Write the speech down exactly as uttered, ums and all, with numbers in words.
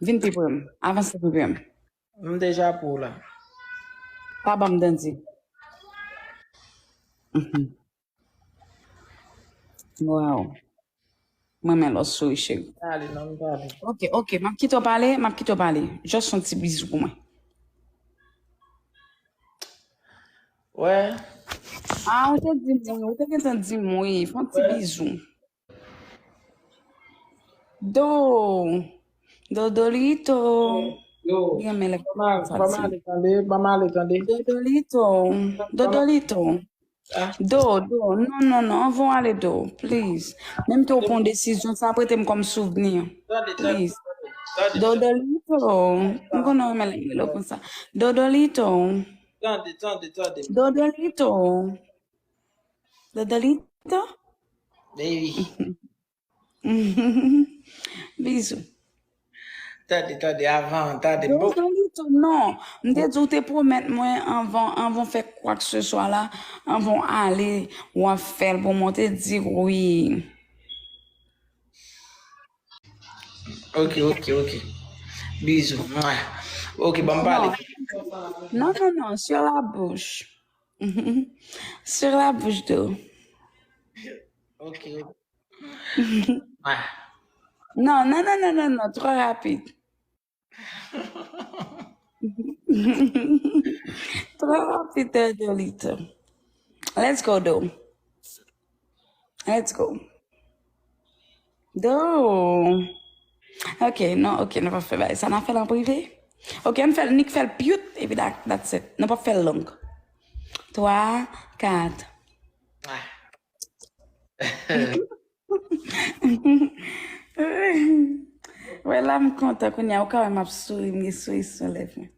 Vin pi pre m. Avanse pi pre m. M deja pou la. Pa ban m dandi. Mhm. Wow. Mwen men lòt souri cheri. Pale, non, m pale. Ok, ok, m ap kite w pale, m ap kite w pale. Just yon ti bizou pou mwen. Wè. Ah, ou te di m wi, ou te gentan di m wi. Fè yon ti bizou. Do. Dodolito. Yo. Byen, men lè Ban m ale tande, ban m ale tande. Dodolito. Dodolito. Ah. Do, do. Non, non, non. Anvan w ale do. Please. Menm ke w pran desizyon, sa ap rete m kòm souvni. Tande, tande, Please. tande. Dodolito. M konnen w renmen lè m rele w konsa. Dodolito. Tande, tande, tande. Dodolito. Dodolito. Baby. Bizou. Tande, tande, avan, tande. Bon. Dodolito, non. M te di w te pwomèt mwen anvan, anvan w fè kwa ke se swa la, anvan w ale, w ap fè l pou mwen. Ou te di wi. Ok, ok, ok. Bizou. Mwa. Ok, ban m pale. Non, non, non, sur la bouche. Sur la bouche do. Ok, ok. Mwa. Non, non, non, non, non, non, twò rapid. Twò rapid, Dodolito. Let's go, do. Let's go. Do. Ok, non, ok, nou pa fè bagay sa. N a fè l an prive. Ok, ann fè l, nik fè l pyut, epi that, that's it. Nou pa fè l long. Twa, kat. Ah. Wè la, m kontan kounye a. Ou ka wè m ap souri, m gen souri sou lèv mwen.